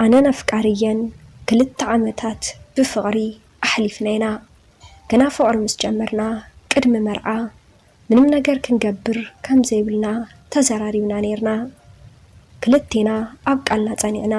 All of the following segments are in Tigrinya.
ኣነን ኣፍቃርየን ክልተ ዓመታት ብፍቕሪ ኣሕሊፍና ኢና። ገና ፍቕሪ ምስ ጀመርና፣ ቅድሚ መርዓ ምንም ነገር ክንገብር ከም ዘይብልና ተዘራሪብና ነይርና። ክልቴና ኣብ ቃልና ጸኒዕና፣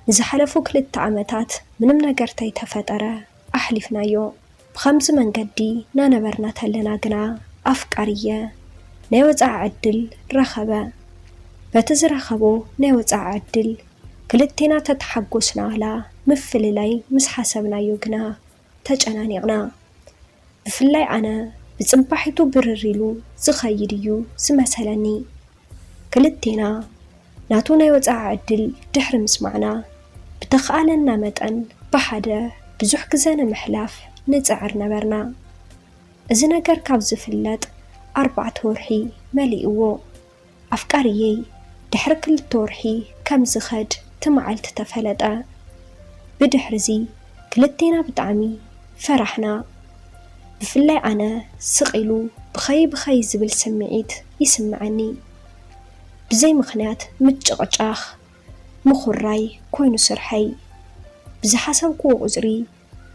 ንዝሓለፉ ክልተ ዓመታት ምንም ነገር ተይተፈጠረ ኣሕሊፍናዮ። ብኸምዚ መንገዲ እናነበርና ተለና ግና፣ ኣፍቃርየ ናይ ወጻኢ ዕድል ረኸበ። በቲ ዝረኸቦ ናይ ወጻኢ ዕድል፣ ክልቴና ተተሓጎስና ዋላ ምፍልላይ ምስ ሓሰብናዮ ግና ተጨናኒቕና። ብፍላይ ኣነ፣ ብጽባሒቱ ብርር ኢሉ ዝኸይድ እዩ ዝመሰለኒ። ክልቴና ናቱ ናይ ወጻኢ ዕድል ድሕሪ ምስማዕና፣ ብተኻእለና መጠን ብሓደ ብዙሕ ግዘ ንምሕላፍ ንጽዕር ነበርና። እዚ ነገር ካብ ዝፍለጥ ኣርባዕተ ወርሒ መሊእዎ። ኣፍቃርየይ ድሕሪ ክልተ ወርሒ ከም ዝኸድ እቲ መዓልቲ ተፈለጠ። ብድሕርዚ ክልቴና ብጣዕሚ ፈራሕና። ብፍላይ ኣነ ስቕ ኢሉ ብኸይ ብኸይ ዝብል ስምዒት ይስምዐኒ። ብዘይ ምኽንያት ምጭቕጫኽ፣ ምኹራይ ኮይኑ ስርሐይ። ብዝሓሰብክዎ ቁጽሪ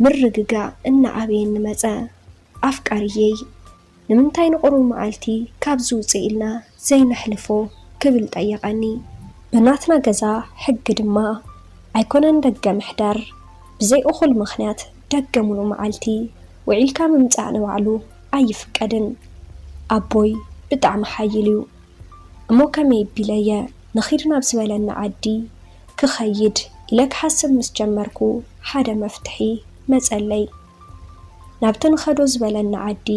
ምርግጋእ እናኣበየኒ መጸ። ኣፍቃርየይ፣ ንምንታይ ንቑሩብ መዓልቲ ካብዚ ውጽእ ኢልና ዘይነሕልፎ? ክብል ጠየቐኒ። ብናትና ገዛ ሕጊ ድማ ኣይኮነን ደገ ምሕዳር፣ ብዘይ እኹል ምኽንያት ደገ ሙሉእ መዓልቲ ውዒልካ ምምጻእ ንባዕሉ ኣይፍቀድን። ኣቦይ ብጣዕሚ ሓይል እዩ። እሞ ከመይ ቢለየ ንኺድ ናብ ዝበለኒ ዓዲ ክኸይድ ኢለ ክሓስብ ምስ ጀመርኩ፣ ሓደ መፍትሒ መጸለይ። ናብቲ ንኸዶ ዝበለኒ ዓዲ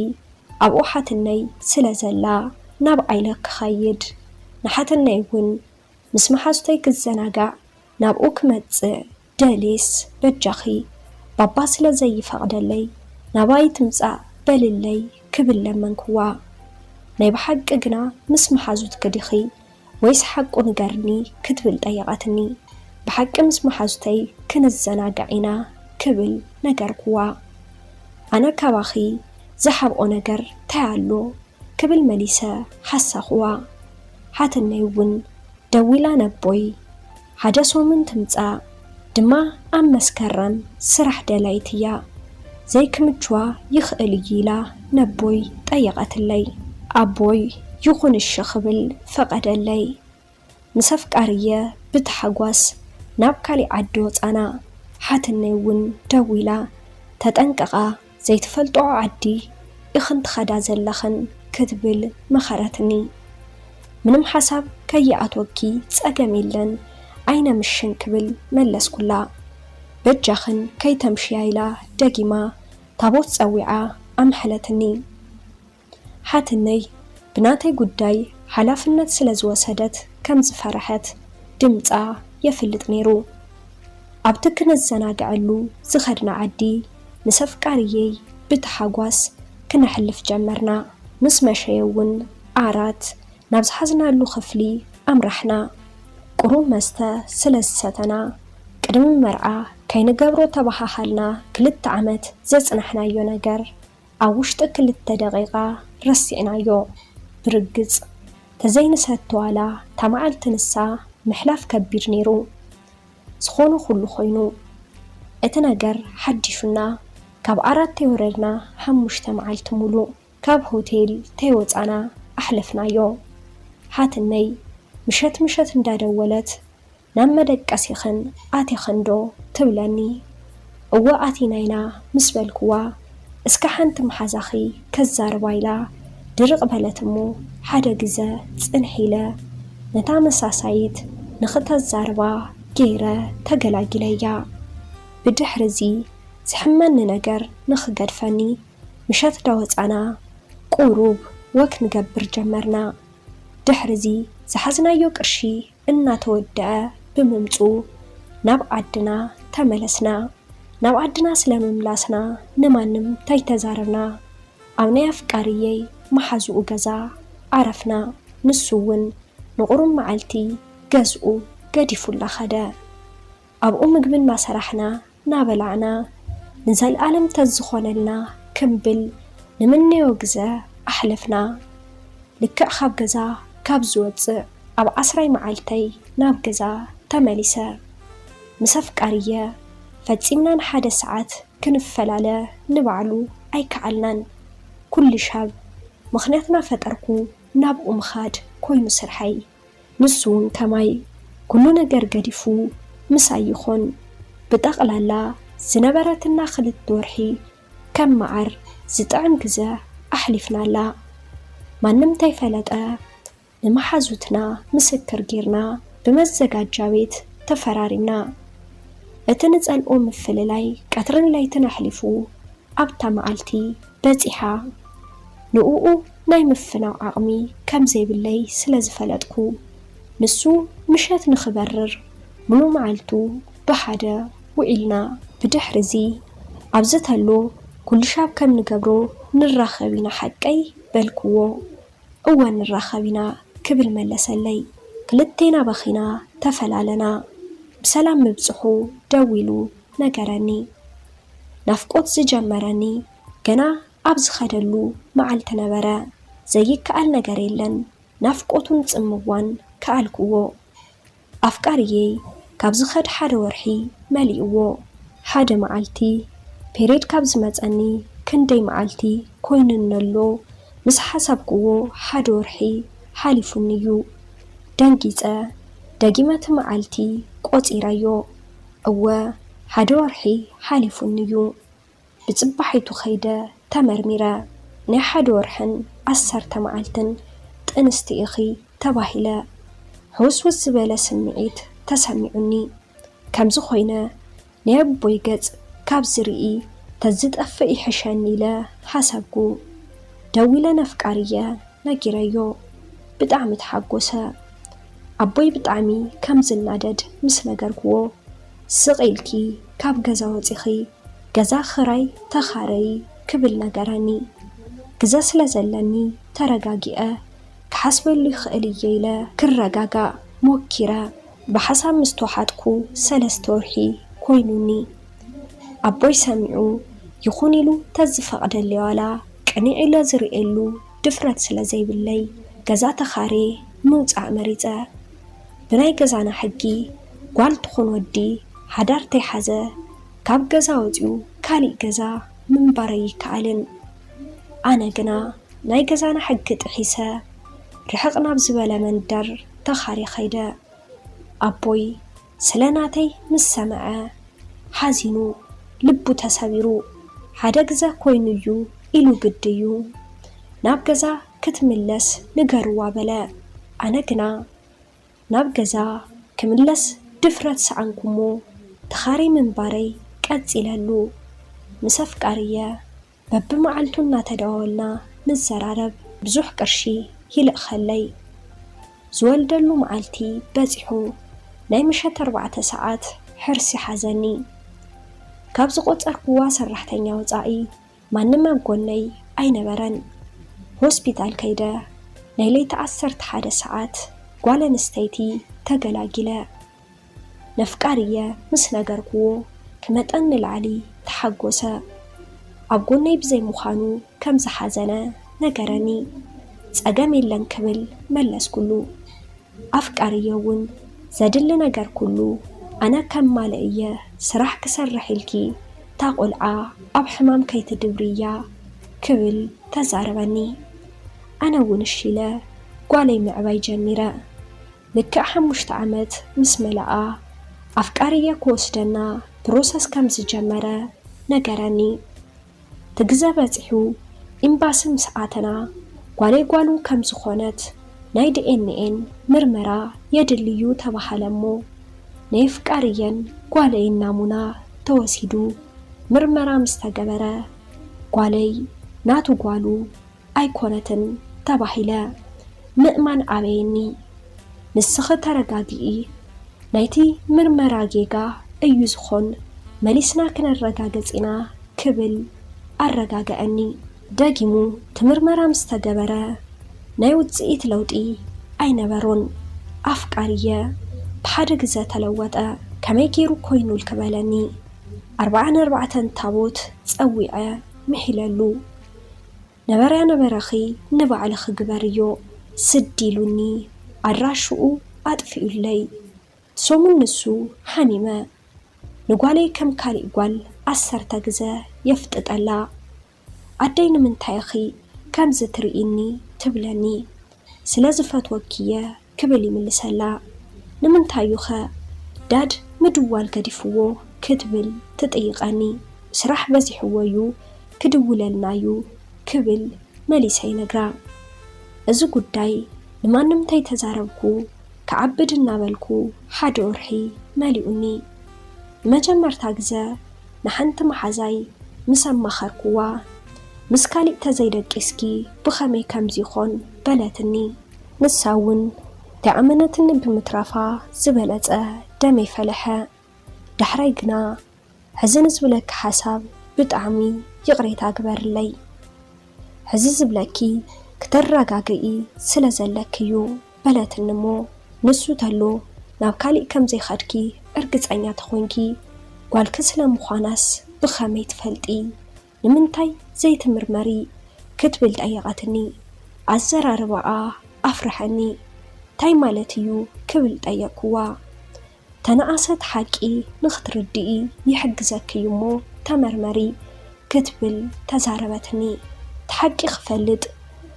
ኣብኡ ሓትነይ ስለ ዘላ፣ ናብኣ ኢለ ክኸይድ፣ ንሓትነይ እውን ምስ መሓዙተይ ክዘናጋዕ ናብኡ ክመጽእ ደልየስ፣ በጃኺ፣ ባባ ስለ ዘይፈቕደለይ ናባይ ትምጻእ በልለይ ክብል ለመንክዋ። ናይ ብሓቂ ግና ምስ መሓዙትኪ ዲኺ ወይስ ሓቁ ንገርኒ? ክትብል ጠየቐትኒ። ብሓቂ ምስ መሓዙተይ ክንዘናጋዕ ኢና ክብል ነገርክዋ። ኣነ ካባኺ ዝሓብኦ ነገር ታይ ኣሎ? ክብል መሊሰ ሓሳኽዋ። ሓትነይ እውን ደዊላ ነቦይ ሓደ ሰሙን ትምጻእ፣ ድማ ኣብ መስከረም ስራሕ ደላይት እያ፣ ዘይክምችዋ ይኽእል እዩ ኢላ ነቦይ ጠየቐትለይ። ኣቦይ ይኹን እሺ ክብል ፈቐደለይ። ምስ ኣፍቃርየ ብታሓጓስ ናብ ካሊእ ዓዲ ወጻና። ሓትነይ እውን ደዊላ፣ ተጠንቀቓ፣ ዘይትፈልጥኦ ዓዲ ኢኽን ትኸዳ ዘለኽን ክትብል መኸረትኒ። ምንም ሓሳብ ከይኣትወኪ ጸገም የለን፣ ኣይነምሽን ክብል መለስኩላ። በጃኽን ከይተምሽያ ኢላ ደጊማ ታቦት ጸዊዓ ኣምሐለትኒ። ሓትነይ ብናተይ ጉዳይ ሓላፍነት ስለ ዝወሰደት ከም ዝፈረሐት ድምጻ የፍልጥ ነይሩ። ኣብቲ ክንዘናግዐሉ ዝኸድና ዓዲ ምስ ኣፍቃርየይ ብታሓጓስ ክነሕልፍ ጀመርና። ምስ መሸየ እውን ዓራት ናብ ዝሓዝናሉ ክፍሊ ኣምራሕና። ቁሩብ መስተ ስለ ዝሰተና ቅድሚ መርዓ ከይንገብሮ ተባሃሃልና። ክልተ ዓመት ዘጽናሕናዮ ነገር ኣብ ውሽጢ ክልተ ደቂቓ ረሲዕናዮ። ብርግጽ ተዘይንሰቲ ዋላ እታ መዓልቲ ንሳ ምሕላፍ ከቢድ ነይሩ። ዝኾነ ኩሉ ኮይኑ እቲ ነገር ሓዲሹና ካብ ዓራት ተይወረድና ሓሙሽተ መዓልቲ ሙሉእ ካብ ሆቴል ተይወጻና ኣሕለፍናዮ። ሓትነይ ምሸት ምሸት እንዳደወለት ናብ መደቀሲኽን ኣቲኽን ዶ ትብለኒ። እወ ኣቲና ኢና ምስ በልክዋ፣ እስከ ሓንቲ መሓዛኺ ከዛርባ ኢላ ድርቕ በለት እሞ ሓደ ግዘ ጽንሕ ኢለ ነታ መሳሳይት ንኽተዛርባ ገይረ ተገላጊለያ። ብድሕሪ እዚ ዝሕመኒ ነገር ንኽገድፈኒ ምሸት ዳወጻና ቁሩብ ወክ ንገብር ጀመርና። ድሕሪ እዚ ዝሓዝናዮ ቅርሺ እናተወደኣ ብምምጽኡ ናብ ዓድና ተመለስና። ናብ ዓድና ስለ ምምላስና ንማንም ተይተዛረብና ኣብ ናይ ኣፍቃርየይ መሓዝኡ ገዛ ዓረፍና። ንሱ እውን ንቑሩብ መዓልቲ ገዝኡ ገዲፉላ ኸደ። ኣብኡ ምግቢ እናሰራሕና እናበላዕና ንዘለኣለም ተዝኾነልና ክንብል ንምነዮ ግዘ ኣሕለፍና። ልክዕ ካብ ገዛ ካብ ዝወፅእ ኣብ ዓስራይ መዓልተይ ናብ ገዛ ተመሊሰ። ምስ ኣፍቃርየ ፈጺምና ንሓደ ሰዓት ክንፈላለ ንባዕሉ ኣይከኣልናን። ኩሉ ሻብ ምኽንያትና ፈጠርኩ ናብኡ ምኻድ ኮይኑ ስርሐይ። ንሱ እውን ከማይ ኩሉ ነገር ገዲፉ ምሳይ ይኾን። ብጠቕላላ ዝነበረትና ክልተ ወርሒ ከም መዓር ዝጥዕም ግዘ ኣሕሊፍናላ። ማንም ተይፈለጠ ንመሓዙትና ምስክር ጌርና ብመዘጋጃ ቤት ተፈራሪምና። እቲ ንጸልኦ ምፍልላይ ቀትርን ለይትን ኣሕሊፉ ኣብታ መዓልቲ በጺሓ። ንእኡ ናይ ምፍናው ዓቕሚ ከም ዘይብለይ ስለ ዝፈለጥኩ፣ ንሱ ምሸት ንኽበርር ምሉእ መዓልቱ ብሓደ ውዒልና። ብድሕሪ እዚ ኣብዚ ተሎ ኩሉ ሻብ ከም ንገብሮ ንራኸብ ኢና ሓቀይ በልክዎ። እወ ንራኸብ ኢና ክብል መለሰለይ። ክልቴና በኺና ተፈላለና። ብሰላም ምብጽሑ ደዊሉ ነገረኒ። ናፍቆት ዝጀመረኒ ገና ኣብ ዝኸደሉ መዓልቲ ነበረ። ዘይከኣል ነገር የለን፣ ናፍቆቱን ጽምዋን ከኣልክዎ። ኣፍቃርየይ ካብ ዝኸድ ሓደ ወርሒ መሊእዎ። ሓደ መዓልቲ ፔሬድ ካብ ዝመጸኒ ክንደይ መዓልቲ ኮይኑኒ ኣሎ ምስ ሓሳብክዎ ሓደ ወርሒ ሓሊፉኒ እዩ። ደንጊጸ ደጊመ እቲ መዓልቲ ቆጺረዮ። እወ ሓደ ወርሒ ሓሊፉኒ እዩ። ብጽባሒቱ ከይደ ተመርሚረ። ናይ ሓደ ወርሕን ዓሰርተ መዓልትን ጥንስቲ ኢኺ ተባሂለ። ሕውስውስ ዝበለ ስምዒት ተሰሚዑኒ። ከምዚ ኮይነ ናይ ኣቦይ ገጽ ካብ ዝርኢ ተዝጠፍእ ይሕሸኒ ኢለ ሓሰብኩ። ደዊለ ነፍቃርየ ነጊረዮ። ብጣዕሚ ተሓጎሰ። ኣቦይ ብጣዕሚ ከም ዝናደድ ምስ ነገርክዎ፣ ስቕ ኢልኪ ካብ ገዛ ወጺኺ ገዛ ኽራይ ተኻረዪ ክብል ነገረኒ። ግዘ ስለ ዘለኒ ተረጋጊዐ ክሓስበሉ ይኽእል እየ ኢለ ክረጋጋእ ሞኪረ። ብሓሳብ ምስ ተዋሓጥኩ ሰለስተ ወርሒ ኮይኑኒ። ኣቦይ ሰሚዑ ይኹን ኢሉ ተዝፈቕደለይ ዋላ ቅንዕ ኢለ ዝርእየሉ ድፍረት ስለ ዘይብለይ ገዛ ተኻርየ ምውጻእ መሪጸ። ብናይ ገዛና ሕጊ ጓል ትኹን ወዲ ሓዳር ተይሓዘ ካብ ገዛ ወጺኡ ካሊእ ገዛ ምንባር ኣይከኣልን። ኣነ ግና ናይ ገዛና ሕጊ ጥሒሰ ርሕቕ ናብ ዝበለ መንደር ተኻርየ ከይደ። ኣቦይ ስለ ናተይ ምስ ሰምዐ ሓዚኑ ልቡ ተሰቢሩ። ሓደ ግዘ ኮይኑ እዩ ኢሉ ግዲ እዩ ናብ ገዛ ክትምለስ ንገርዋ በለ። ኣነ ግና ናብ ገዛ ክምለስ ድፍረት ሰኣንኩሞ ተኻርየ ምንባረይ ቀጺለሉ። ምስ ኣፍቃርየ በብመዓልቱ እናተደዋወልና ንዘራረብ። ብዙሕ ቅርሺ ይልእኸለይ። ዝወልደሉ መዓልቲ በጺሑ ናይ ምሸት ኣርባዕተ ሰዓት ሕርሲ ሓዘኒ። ካብ ዝቖጸርክዋ ሰራሕተኛ ወጻኢ ማንም ኣብ ጎነይ ኣይነበረን። ሆስፒታል ከይደ ናይ ለይቲ ዓሰርተ ሓደ ሰዓት ጓል ኣንስተይቲ ተገላጊለ። ነፍቃርየ ምስ ነገርክዎ ክመጠን ንላዕሊ ተሓጎሰ። ኣብ ጎነይ ብዘይ ምዃኑ ከም ዝሓዘነ ነገረኒ። ጸገም የለን ክብል መለስኩሉ። ኣፍቃርየ እውን ዘድሊ ነገር ኩሉ ኣነ ከማልእ እየ፣ ስራሕ ክሰርሕ ኢልኪ እታ ቆልዓ ኣብ ሕማም ከይትድብርያ ክብል ተዛረበኒ። ኣነ እውን እሺ ኢለ ጓለይ ምዕባይ ጀሚረ። ልክዕ ሓሙሽተ ዓመት ምስ መለኣ ኣፍቃርየ ክወስደና ፕሮሰስ ከም ዝጀመረ ነገረኒ። እቲ ግዘ በጺሑ ኢምባሲ ምስ ኣተና ጓለይ ጓሉ ከም ዝኾነት ናይ ዲ ኤን ኤን ምርመራ የድሊ እዩ ተባሃለ እሞ ናይ ኣፍቃርየን ጓለይን ናሙና ተወሲዱ ምርመራ ምስ ተገበረ ጓለይ ናቱ ጓሉ ኣይኮነትን ተባሂለ። ምእማን ኣበየኒ። ንስኺ ተረጋግኢ፣ ናይቲ ምርመራ ጌጋ እዩ ዝኾን፣ መሊስና ክነረጋግጽ ኢና ክብል ኣረጋገኣኒ። ደጊሙ እቲ ምርመራ ምስ ተገበረ ናይ ውጽኢት ለውጢ ኣይነበሮን። ኣፍቃርየ ብሓደ ግዘ ተለወጠ። ከመይ ገይሩ ኮይኑ ኢልኪ በለኒ። ኣርብዓን ኣርባዕተን ታቦት ጸዊዐ ምሒለሉ። ነበረያ ነበረኺ ንባዕልኺ ግበርዮ ስዲ ኢሉኒ ኣድራሽኡ ኣጥፊኡለይ። ሰሙን ንሱ ሓሚመ ንጓለይ ከም ካሊእ ጓል ዓሰርተ ግዘ የፍጥጠላ። ኣደይ ንምንታይ ኢኺ ከምዚ ትርእይኒ ትብለኒ። ስለ ዝፈትወኪ'የ ክብል ይምልሰላ። ንምንታዩኸ ዳድ ምድዋል ገዲፍዎ ክትብል ትጥይቐኒ። ስራሕ በዚሕዎ እዩ ክድውለልና እዩ ክብል መሊሰ ይነግራ። እዚ ጉዳይ ንማንም ተይተዛረብኩ ክዓብድ እናበልኩ ሓደ ወርሒ መሊኡኒ። ንመጀመርታ ግዘ ንሓንቲ መሓዛይ ምስ ኣማኸርኩዋ፣ ምስ ካሊእ ተዘይደቂስኪ ብኸመይ ከምዚ ይኾን በለትኒ። ንሳ እውን ተኣመነትኒ ብምትራፋ ዝበለጸ ደመይ ፈለሐ። ዳሕራይ ግና ሕዚ ንዝብለኪ ሓሳብ ብጣዕሚ ይቕሬታ ግበርለይ። ሕዚ ዝብለኪ ክተረጋግኢ ስለ ዘለኪ እዩ በለትኒ እሞ፣ ንሱ ተሎ ናብ ካሊእ ከም ዘይኸድኪ እርግጸኛ ተኾንኪ፣ ጓልኪ ስለ ምዃናስ ብኸመይ ትፈልጢ? ንምንታይ ዘይትምርመሪ? ክትብል ጠየቐትኒ። ኣዘራርባኣ ኣፍርሐኒ። እንታይ ማለት እዩ? ክብል ጠየቅኩዋ። ተነኣሰት ሓቂ ንኽትርድኢ ይሕግዘኪ እዩ እሞ ተመርመሪ ክትብል ተዛረበትኒ። እቲ ሓቂ ክፈልጥ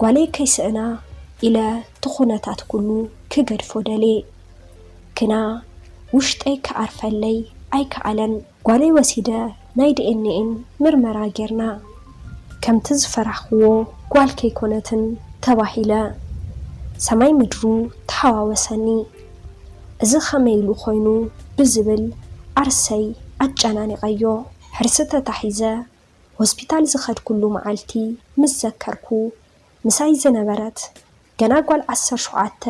ጓለይ ከይስእና ኢለ እቲ ኩነታት ኩሉ ክገድፎ ደልየ። ግና ውሽጠይ ክዓርፈለይ ኣይከኣለን። ጓለይ ወሲደ ናይ ዲ ኤን ኤን ምርመራ ጌርና። ከምቲ ዝፈራሕክዎ ጓል ከይኮነትን ተባሂለ ሰማይ ምድሩ ተሓዋወሰኒ። እዚ ኸመይ ኢሉ ኾይኑ ብዝብል ዓርሰይ ኣጨናኒቐዮ። ሕርሲ ተታሒዘ ሆስፒታል ዝኸድኩሉ መዓልቲ ምስ ዘከርኩ፣ ምሳይ ዝነበረት ገና ጓል ዓሰርተ ሸውዓተ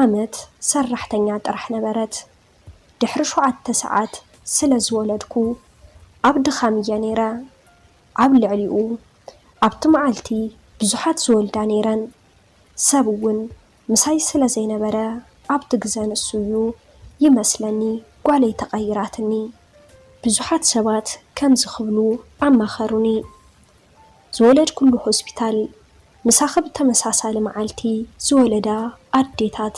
ዓመት ሰራሕተኛ ጥራሕ ነበረት። ድሕሪ ሸውዓተ ሰዓት ስለ ዝወለድኩ ኣብ ድኻም እየ ነይረ። ኣብ ልዕሊኡ ኣብቲ መዓልቲ ብዙሓት ዝወልዳ ነይረን። ሰብ እውን ምሳይ ስለ ዘይነበረ ኣብቲ ግዘ ንሱ እዩ ይመስለኒ ጓለይ ተቐይራትኒ። ብዙሓት ሰባት ከምዚ ክብሉ ኣማኸሩኒ። ዝወለድኩሉ ሆስፒታል ምሳኺ ብተመሳሳሊ መዓልቲ ዝወለዳ ኣዴታት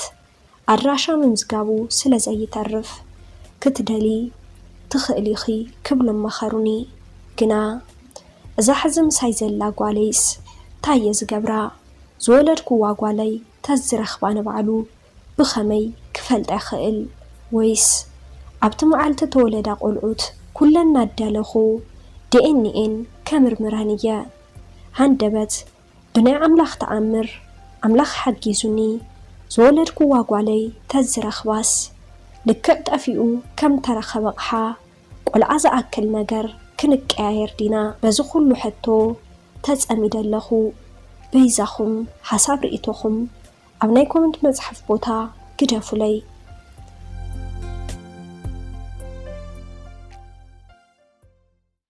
ኣድራሻ ምምዝጋቡ ስለ ዘይተርፍ ክትደሊ ትኽእሊ ኢኺ ክብሉ መኸሩኒ። ግና እዛ ሕዚ ምሳይ ዘላ ጓለይስ ታይ እየ ዝገብራ? ዝወለድኩዋ ጓለይ ተዝረኽባ ንባዕሉ ብኸመይ ክፈልጣ ይኽእል? ወይስ ኣብቲ መዓልቲ ተወለዳ ቆልዑት ኩለን እናዳለኹ ዲ ኤን ኤን ከምርምረን እየ? ሃንደበት ብናይ ኣምላኽ ተኣምር ኣምላኽ ሓጊዙኒ ዝወለድኩዋ ጓለይ ተዝረኽባስ ልክዕ ጠፊኡ ከም ተረኸበ ኣቕሓ ቆልዓ ዝኣክል ነገር ክንቀያየር ዲና? በዚ ኩሉ ሕቶ ተጸሚደ ኣለኹ። በይዛኹም ሓሳብ ርእይቶኹም ኣብ ናይ ኮመንት መጽሓፍ ቦታ ግደፉለይ።